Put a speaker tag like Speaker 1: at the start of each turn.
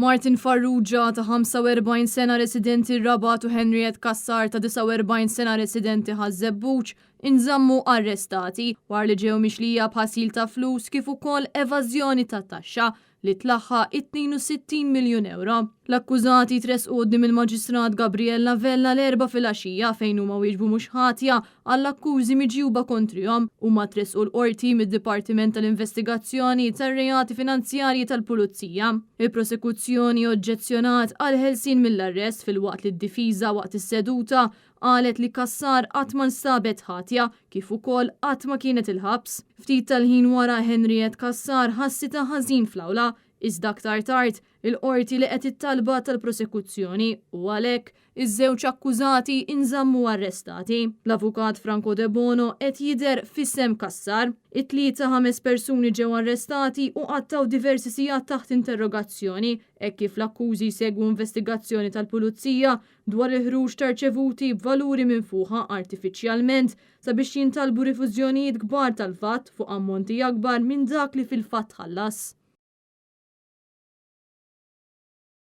Speaker 1: Martin Farrugia ta' 45 sena residenti r-Rabat u Henriette Cassar ta' 49 sena residenti Ħaż-Żebbuġ inżammu arrestati wara li ġew mixlija b'ħasil ta' flus kif ukoll evażjoni ta' taxxa li tlaħħaq it-62 miljun ewro. L-akkużati tressqu quddiem il-Maġistrat Gabriella Vella l-Erbgħa filgħaxija fejn huma wieġbu mhux ħatja għall-akkużi miġjuba kontrihom. Huma tressqu l-Qorti mid-Dipartiment tal-Investigazzjoni tar-Reati Finanzjarji tal-Pulizija. Il-Prosekuzzjoni oġġezzjonat għall-ħelsien mill-arrest filwaqt li d-difiża waqt is-seduta qalet li Cassar qatt ma nstabet ħatja kif ukoll qatt ma kienet il-ħabs. Ftit tal-ħin wara Henriette Cassar ħassitha ħażin fl-awla, iżda aktar tard il-Qorti laqgħet it-talba tal-prosekuzzjoni u għalhekk iż-żewġ akkużati inżammu arrestati. L-Avukat Franco Debono qed jidher f'isem Cassar. It-Tlieta ħames persuni ġew arrestati u qattgħu diversi sigħat taħt interrogazzjoni hekk kif l-akkużi jsegwu investigazzjoni tal-Pulizija dwar il-ħruġ ta' rċevuti b'valuri minfuħa artifiċjalment sabiex jintalbu rifużjonijiet kbar tal-VAT fuq ammonti akbar minn dak li fil-fatt tħallas.